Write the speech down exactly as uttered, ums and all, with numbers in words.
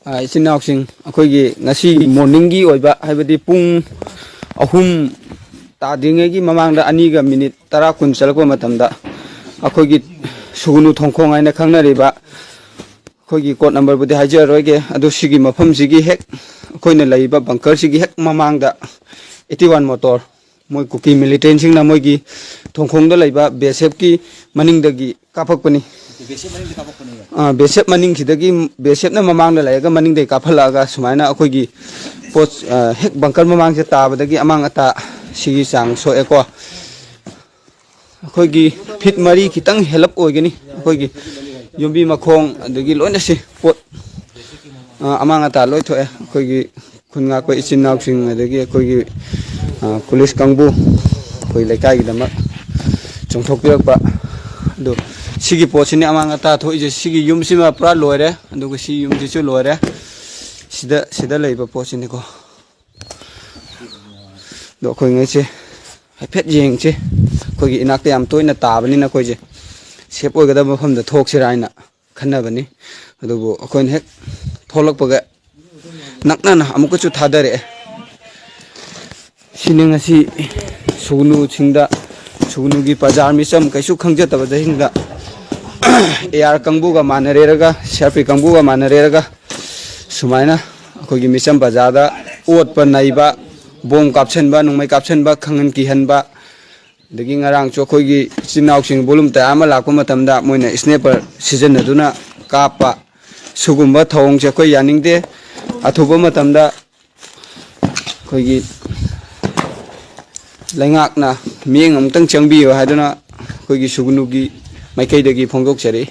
ꯑ, ꯏꯆꯤꯟ ꯏꯅꯥꯎꯁꯤꯡ, ꯑꯩꯈꯣꯏꯒꯤ ꯉꯁꯤꯒꯤ ꯃꯣꯔꯅꯤꯡꯒꯤ ꯑꯣꯏꯕ, ꯍꯥꯏꯕꯗꯤ ꯄꯨꯡ ꯑꯍꯨꯝ ꯇꯥꯗ꯭ꯔꯤꯉꯩꯒꯤ ꯃꯃꯥꯡꯗ, ꯑꯅꯤꯒ ꯃꯤꯅꯤꯠ ꯇꯔꯥ ꯀꯨꯟ ꯆꯠꯂꯛꯄ ꯃꯇꯝꯗ, ꯑꯩꯈꯣꯏꯒꯤ ꯁꯨꯒꯨꯅꯨ ꯊꯣꯡꯈꯣꯡ ꯍꯥꯏꯅ ꯈꯪꯅꯔꯤꯕ, ꯑꯩꯈꯣꯏꯒꯤ ꯀꯣꯗ ꯅꯝꯕꯔꯕꯨꯗꯤ ꯍꯥꯏꯖꯔꯔꯣꯏꯒꯦ, ꯑꯗꯣ ꯁꯤꯒꯤ ꯃꯐꯝꯁꯤꯒꯤ ꯍꯦꯛ, ꯑꯩꯈꯣꯏꯅ ꯂꯩꯔꯤꯕ ꯕꯪꯀꯔꯁꯤꯒꯤ ꯍꯦꯛ ꯃꯃꯥꯡꯗ ꯑꯩꯠꯇꯤ ꯋꯥꯟ ꯃꯣꯇꯣꯔ, ꯃꯣꯏ ꯀꯨꯀꯤ ꯃꯤꯂꯤꯇꯦꯟꯁꯤꯡꯅ ꯃꯣꯏꯒꯤ ꯊꯣꯡꯈꯣꯡꯗ ꯂꯩꯕ ꯕꯤ ꯑꯦꯁ ꯑꯦꯐꯀꯤ ꯃꯅꯤꯡꯗꯒꯤ ꯀꯥꯞꯄꯛꯄꯅꯤ꯫ ꯕꯤ ꯑꯦꯁ ꯑꯦꯐ ꯃꯅꯤꯡꯗ ꯀꯥꯞꯄꯛꯄꯅꯦꯕ? ꯑꯥ, ꯕꯤ ꯑꯦꯁ ꯑꯦꯐ ꯃꯅꯤꯡꯁꯤꯗꯒꯤ, ꯕꯤ ꯑꯦꯁ ꯑꯦꯐꯅ ꯃꯃꯥꯡꯗ ꯂꯩꯔꯒ ꯃꯅꯤꯡꯗꯒꯤ ꯀꯥꯞꯍꯜꯂꯛꯑꯒ ꯁꯨꯃꯥꯏꯅ ꯑꯩꯈꯣꯏꯒꯤ ꯄꯣꯠ, ꯑ, ꯍꯦꯛ ꯕꯪꯀꯔ ꯃꯃꯥꯡꯁꯦ ꯇꯥꯕꯗꯒꯤ ꯑꯃꯥꯡ ꯑꯇꯥ ꯁꯤꯒꯤ ꯆꯥꯡ ꯁꯣꯛꯑꯦꯀꯣ꯫ ꯑꯩꯈꯣꯏꯒꯤ ꯐꯤꯠ ꯃꯔꯤ ꯈꯤꯇꯪ ꯍꯦꯜꯂꯞ ꯑꯣꯏꯒꯅꯤ꯫ ꯑꯩꯈꯣꯏꯒꯤ ꯌꯨꯝꯕꯤ ꯃꯈꯣꯡ, ꯑꯗꯒꯤ ꯂꯣꯏꯅ ꯁꯤ ꯄꯣꯠ, ꯑ, ꯑꯃꯥꯡ ꯑꯇꯥ ꯂꯣꯏ ꯊꯣꯛꯑꯦ꯫ ꯑꯩꯈꯣꯏꯒꯤ ꯈꯨꯟ ꯉꯥꯛꯄ ꯏꯆꯤꯟ ꯏꯅꯥꯎꯁꯤꯡ, ꯑꯗꯒꯤ ꯑꯩꯈꯣꯏꯒꯤ, ꯑ, ꯄꯨꯂꯤꯁ ꯀꯥꯡꯕꯨ, ꯑꯩꯈꯣꯏ ꯂꯩꯀꯥꯏꯒꯤꯗꯃꯛ ꯆꯣꯡꯊꯣꯛꯄꯤꯔꯛꯄ꯫ ꯑꯗꯨ ꯁꯤꯒꯤ ꯄꯣꯠꯁꯤꯅꯤ ꯑꯃꯥꯡ ꯑꯇꯥ ꯊꯣꯛꯏꯁꯦ꯫ ꯁꯤꯒꯤ ꯌꯨꯝꯁꯤꯃ ꯄꯨꯔꯥ ꯂꯣꯏꯔꯦ, ꯑꯗꯨꯒ ꯁꯤ ꯌꯨꯝꯁꯤꯁꯨ ꯂꯣꯏꯔꯦ꯫ ꯁꯤꯗ, ꯁꯤꯗ ꯂꯩꯕ ꯄꯣꯠꯁꯤꯅꯤꯀꯣ꯫ ꯑꯗꯣ ꯑꯩꯈꯣꯏꯉꯩꯁꯦ ꯍꯥꯏꯐꯦꯠ ꯌꯦꯡꯁꯤ꯫ ꯑꯩꯈꯣꯏꯒꯤ ꯏꯅꯥꯛꯇ ꯌꯥꯝ ꯇꯣꯏꯅ ꯇꯥꯕꯅꯤꯅ ꯑꯩꯈꯣꯏꯁꯦ ꯁꯦꯞ ꯑꯣꯏꯒꯗꯕ ꯃꯐꯝꯗ ꯊꯣꯛꯁꯤꯔꯥ ꯍꯥꯏꯅ ꯈꯟꯅꯕꯅꯤ꯫ ꯑꯗꯨꯕꯨ ꯑꯩꯈꯣꯏꯅ ꯍꯦꯛ ꯊꯣꯛꯂꯛꯄꯒ ꯅꯛꯅꯅ ꯑꯃꯨꯛꯀꯁꯨ ꯊꯥꯗꯔꯛꯑꯦ꯫ ꯁꯤꯅꯤ ꯉꯁꯤ ꯁꯨꯒꯅꯨꯁꯤꯡꯗ, ꯁꯨꯒꯅꯨꯒꯤ ꯄ꯭ꯔꯖꯥ ꯃꯤꯆꯝ ꯀꯩꯁꯨ ꯈꯪꯖꯗꯕꯁꯤꯡꯗ A R ꯀꯥꯡꯕꯨꯒ ꯃꯥꯟꯅꯔꯦꯔꯒ, C R P ꯀꯥꯡꯕꯨꯒ ꯃꯥꯟꯅꯔꯦꯔꯒ, ꯁꯨꯃꯥꯏꯅ ꯑꯩꯈꯣꯏꯒꯤ ꯃꯤꯆꯝ ꯄ꯭ꯔꯖꯥꯗ ꯑꯣꯠꯄ ꯅꯩꯕ, ꯕꯣꯝ ꯀꯥꯞꯁꯤꯟꯕ, ꯅꯣꯡꯃꯩ ꯀꯥꯞꯁꯤꯟꯕ, ꯈꯪꯍꯟ ꯀꯤꯍꯟꯕ, ꯑꯗꯒꯤ ꯉꯔꯥꯡꯁꯨ ꯑꯩꯈꯣꯏꯒꯤ ꯏꯆꯤꯟ ꯏꯅꯥꯎꯁꯤꯡ ꯕꯣꯂꯨꯝ ꯇꯌꯥꯔ ꯑꯃ ꯂꯥꯛꯄ ꯃꯇꯝꯗ ꯃꯣꯏꯅ ꯏꯁꯅꯦꯄꯔ ꯁꯤꯖꯤꯟꯅꯗꯨꯅ ꯀꯥꯞꯄ, ꯁꯤꯒꯨꯝꯕ ꯊꯧꯑꯣꯡꯁꯦ ꯑꯩꯈꯣꯏ ꯌꯥꯅꯤꯡꯗꯦ꯫ ꯑꯊꯨꯕ ꯃꯇꯝꯗ ꯑꯩꯈꯣꯏꯒꯤ ꯂꯩꯉꯥꯛꯅ ꯃꯤꯠꯌꯦꯡ ꯑꯃꯨꯛꯇꯪ ꯆꯪꯕꯤꯌꯨ ꯍꯥꯏꯗꯨꯅ ꯑꯩꯈꯣꯏꯒꯤ ꯁꯨꯒꯅꯨꯒꯤ ꯃꯥꯏꯀꯩꯗꯒꯤ ꯐꯣꯡꯗꯣꯛꯆꯔꯤ꯫